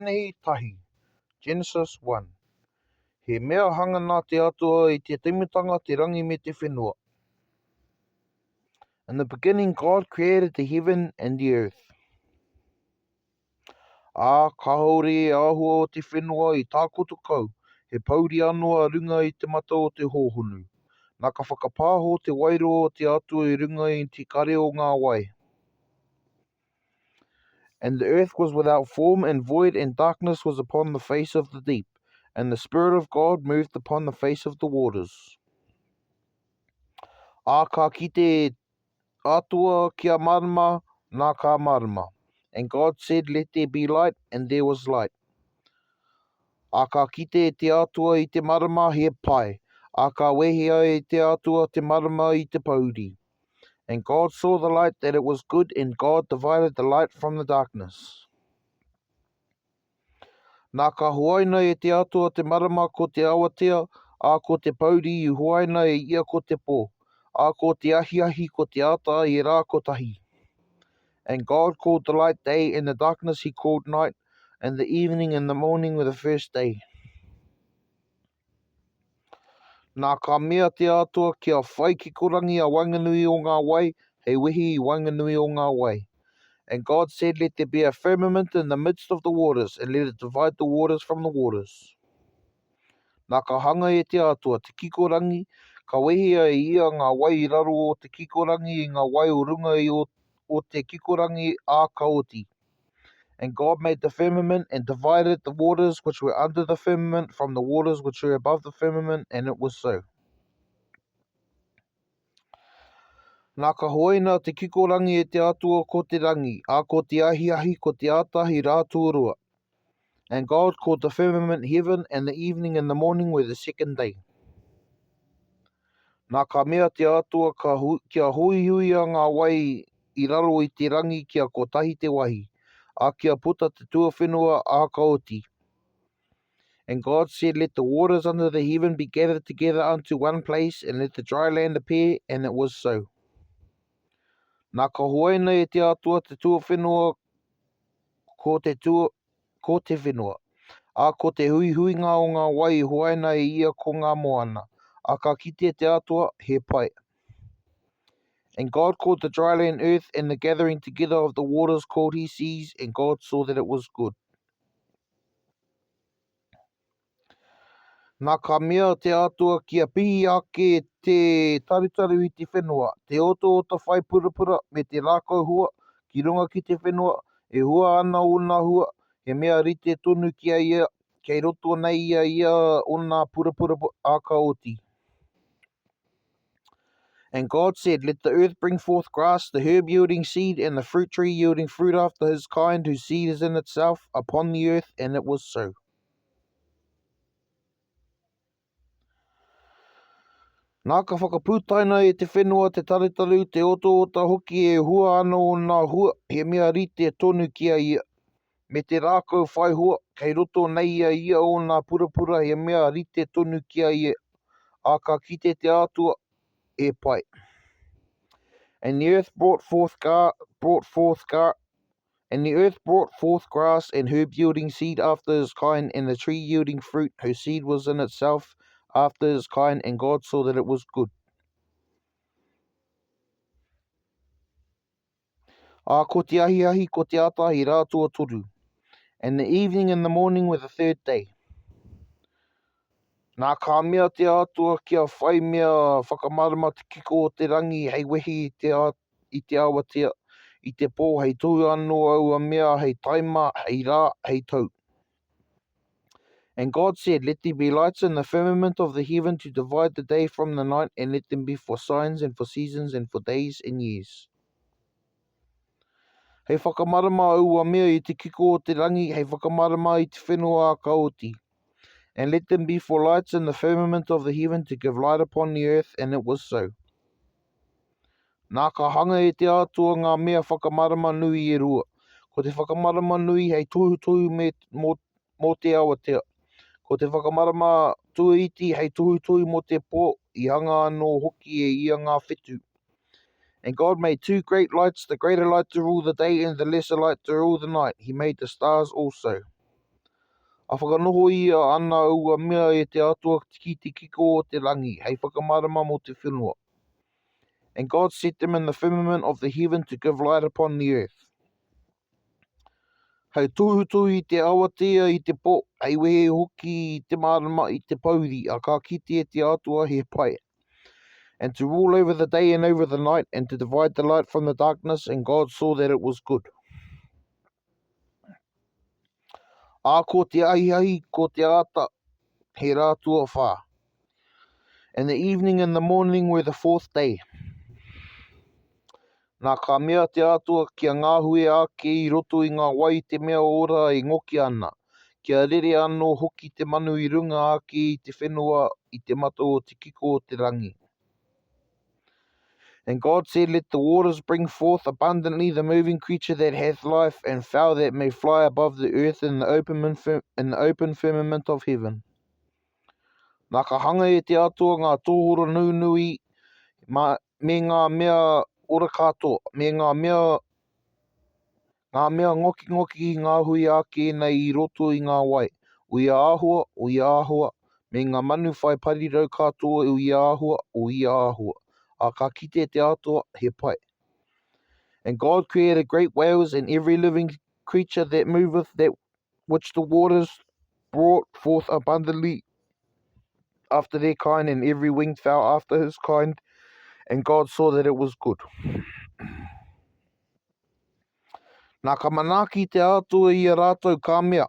Nei tahi. Genesis 1. He mea hanga nā te Atua i te timatanga te rangi me te whenua. In the beginning God created the heaven and the earth. Ā, kāore e āhua o te whenua i tākoto kau, he pouri anō a runga i te mata o te hōhonu. Na ka whakapāho te Wairua o te Atua i runga i te kare o ngā wai. And the earth was without form and void, and darkness was upon the face of the deep. And the Spirit of God moved upon the face of the waters. Ā, ka kite Atua kia marama, nā ka marama. And God said, Let there be light, and there was light. Ā, ka kite te Atua i te marama, he pai. Ā, ka wehe ai te Atua te marama i te pouri. And God saw the light that it was good, and God divided the light from the darkness. Nā ka huaina e te Atua te marama ko te awatea, ā, ko te pouri i huaina e ia ko te pō, ā, ko te ahiahi ko te ata i rā kotahi. And God called the light day, and the darkness he called night, and the evening and the morning were the first day. Nā, ka mea te Atua kia whai kikorangi a waenganui o ngā wai, hei wehi i waenganui o ngā wai. And God said, Let there be a firmament in the midst of the waters, and let it divide the waters from the waters. Nā, ka hanga e te Atua te kikorangi, ka wehea e ia ngā wai i raro o te kikorangi i ngā wai o runga i o, o te kikorangi, ā, ka oti. And God made the firmament and divided the waters which were under the firmament from the waters which were above the firmament, and it was so. Nā ka hoaina te kikorangi e te Atua ko te rangi, a ko te ahiahi ko te ātahi rā tuarua. And God called the firmament heaven, and the evening and the morning were the second day. Nā ka mea te Atua ka hu, kia huihuia ngā wai i raro i te rangi kia kotahi te wahi, a kia puta te tuawhenua a ka oti. And God said, Let the waters under the heaven be gathered together unto one place, and let the dry land appear, and it was so. Nā ka huaina e te Atua te tuawhenua ko te tua, ko te whenua. Ā, ko te huihuinga o ngā wai i huaina e ia ko ngā moana. Ā, ka kite te Atua, he pai. And God called the dry land earth, and the gathering together of the waters called he seas, and God saw that it was good. Nā ka mea te Atua kia pihi ake te tarutaru i te whenua, te otaota whai purapura me te rākau hua ki runga ki te whenua, e hua ana ōna hua, he mea rite tonu ki a ia, kei roto nei i a ia ōna purapura ā ka oti. And God said, Let the earth bring forth grass, the herb yielding seed, and the fruit tree yielding fruit after his kind, whose seed is in itself, upon the earth, and it was so. Nā ka whakapūtaina e te whenua te tarutaru, te otaota hoki e hua ana ōna hua, he mea rite tonu ki a ia. Me te rākau whai hua, kei roto nei i a ia ōna purapura, he mea rite tonu ki a ia. Ā, ka kite te Atua, e pai. And the earth brought forth, gar, brought forth gar, And the earth brought forth grass and herb yielding seed after his kind, and the tree yielding fruit, whose seed was in itself after his kind, and God saw that it was good. Ā, ko te ahiahi, ko te ata, he rā tuatoru. And the evening and the morning were the third day. Nā, ka mea te Atua kia whai mea whakamarama te kiko o te rangi hei wehi i te, i te awatea, i te pō, hei tohu anō aua mea hei taima, hei rā, hei tau. And God said, Let there be lights in the firmament of the heaven to divide the day from the night, and let them be for signs and for seasons and for days and years. Hei whakamarama aua mea i te kiko o te rangi, hei whakamarama i te whenua a ka oti. And let them be for lights in the firmament of the heaven to give light upon the earth, and it was so. Nā, ka hanga e te Atua ngā mea whakamarama nui e rua. Ko te whakamarama nui hei tohutohu me, mō, mō te awatea. Ko te whakamarama tuaiti hei tohutohu mō te pō, i hanga anō hoki e ia ngā whetū. And God made two great lights, the greater light to rule the day and the lesser light to rule the night. He made the stars also. A whakanohoia ana aua mea e te Atua ki te kiko o te rangi, hei whakamarama mo te whenua. And God set them in the firmament of the heaven to give light upon the earth. Hei tohutohu i te awatea i te po, hei wehe hoki i te mārama i te pouri, a ka kite e te Atua he pai. And to rule over the day and over the night, and to divide the light from the darkness, and God saw that it was good. Ā, ko te ahiahi, ko te ata, he rā tuawhā. And the evening and the morning were the fourth day. Nā, ka mea te Atua kia ngahue ake i roto i ngā wai te mea ora e ngoki ana, kia rere anō hoki te manu i runga ake i te whenua i te mata o te kiko o te rangi. And God said, Let the waters bring forth abundantly the moving creature that hath life, and fowl that may fly above the earth in the open, in the open firmament of heaven. Nā ka hanga e te Atua ngā tōhoro nunui ma, me ngā mea ora katoa, me ngā mea Ngā mea ngokingoki i ngā hui ake nei i roto i ngā wai, o ia āhua, o ia āhua, me ngā manu whai parirau katoa o ia āhua, o ia āhua. Ā, ka kite te Atua, he pai. And God created great whales and every living creature that moveth, that which the waters brought forth abundantly after their kind, and every winged fowl after his kind. And God saw that it was good. Nā, ka manaaki te Atua i a rātou, ka mea,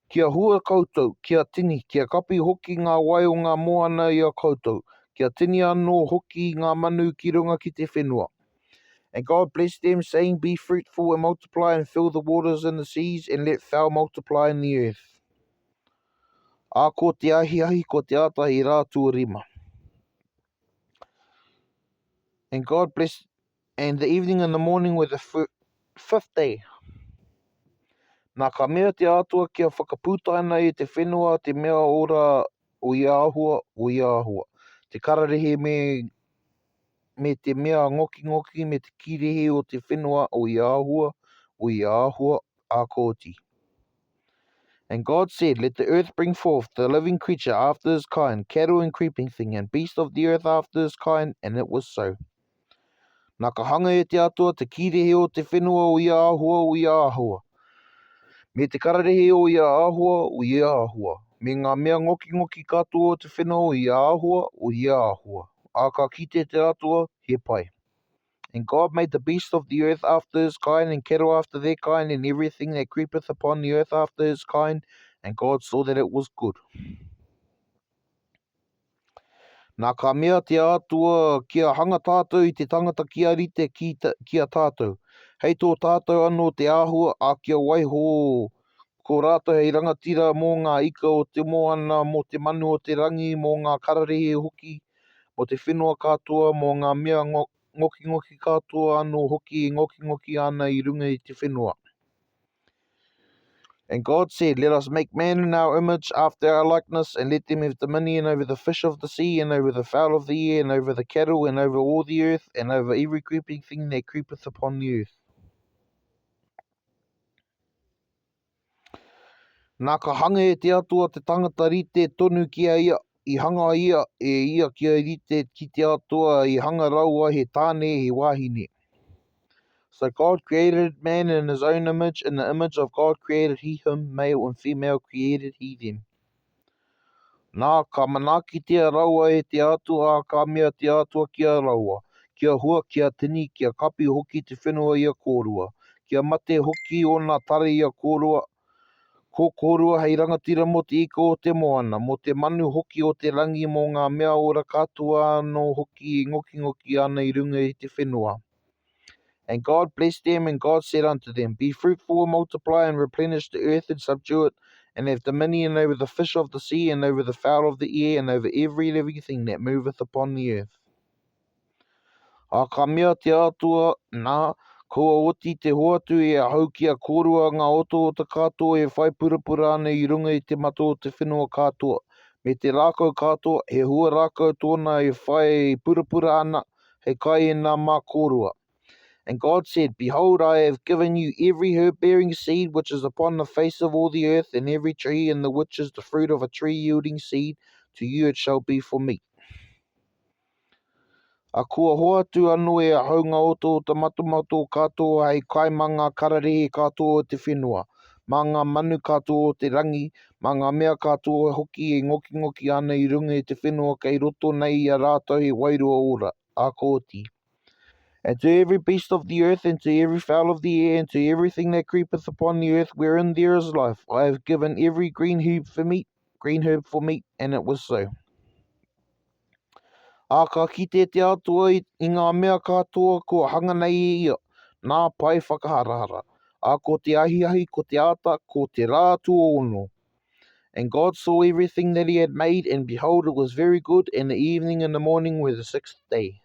Kia hua koutou, kia tini, kia kapi hoki ngā wai o ngā moana i a koutou, kia tini anō hoki ngā manu ki runga ki te whenua. And God blessed them, saying, Be fruitful and multiply, and fill the waters in the seas, and let fowl multiply in the earth. Ā, ko te ahiahi, ko te ata he rā tuarima. And God blessed And the evening and the morning were the fifth day. Nā, ka mea te Atua kia whakaputaina e te whenua te mea ora o ia āhua, o ia āhua, te kararehe me, me te mea ngokingoki me te kīrehe o te whenua o ia āhua, o ia āhua, ā kōti. And God said, Let the earth bring forth the living creature after his kind, cattle and creeping thing, and beast of the earth after his kind, and it was so. Nā, ka hanga e te Atua te kīrehe o te whenua o ia āhua, o ia āhua, me te kararehe o ia āhua, o ia āhua, me ngā mea ngokingoki katoa o te whenua o ia āhua, o ia āhua. Ā, ka kite te Atua, he pai. And God made the beasts of the earth after his kind, and cattle after their kind, and everything that creepeth upon the earth after his kind, and God saw that it was good. Nā, ka mea te Atua kia hanga tātou i te tangata kia rite ki, ta, ki a tātou. Hei tō tātou anō te āhua, ā, kia waiho ko rātou hei rangatira mō ngā ika o te moana, mō te manu o te rangi, mō ngā kararehe hoki, mō te whenua katoa, mō ngā mea ngokingoki katoa anō hoki e ngokingoki ana i runga i te whenua. And God said, Let us make man in our image, after our likeness, and let them have dominion over the fish of the sea, and over the fowl of the air, and over the cattle, and over all the earth, and over every creeping thing that creepeth upon the earth. Nā ka hanga e te Atua te tangata rite tonu ki a ia, i hanga ia e ia kia rite ki te Atua, i hanga raua he tāne, he wāhine. So God created man in his own image, in the image of God created he him, male and female created he them. Nā, ka manaakitia raua e te Atua, ā, ka mea te Atua ki a raua, Kia hua, kia tini, kia kapi hoki te whenua i a kōrua, kia mate hoki ōna tare i a kōrua, ko kōrua hei rangatira mō te ika o te moana, mō te manu hoki o te rangi, mō ngā mea ora katoa anō hoki e ngokingoki ana i runga i te whenua. And God blessed them, and God said unto them, Be fruitful and multiply, and replenish the earth and subdue it, and have dominion over the fish of the sea, and over the fowl of the air, and over every living thing that moveth upon the earth. Ā, ka mea te Atua, Nā, kua oti te hoatu e ahau ki a kōrua ngā otaota katoa e whai purapura ana i runga i te mata o te whenua katoa, me te rākau katoa, he hua rākau tōna e whai purapura ana, hei kai ēnā mā kōrua. And God said, Behold, I have given you every herb bearing seed which is upon the face of all the earth, and every tree in the which is the fruit of a tree yielding seed, to you it shall be for meat. A kua hoatu anō e ahau ngā otaota matomato katoa hei kai mā ngā kararehe katoa o te whenua, mā ngā manu katoa o te rangi, mā ngā mea katoa hoki e ngokingoki ana i runga i te whenua kei roto nei i a rātou he wairua ora, ā kōti. And to every beast of the earth, and to every fowl of the air, and to everything that creepeth upon the earth wherein there is life, I have given every green herb for meat, green herb for meat, and it was so. Ā, ka kite te Atua i, i ngā mea katoa kua hanga nei e ia, nā pae whakaharahara. Ā, ko te ahiahi, ko te ata, ko te rā tuaono. And God saw everything that he had made, and behold, it was very good, and the evening and the morning were the sixth day.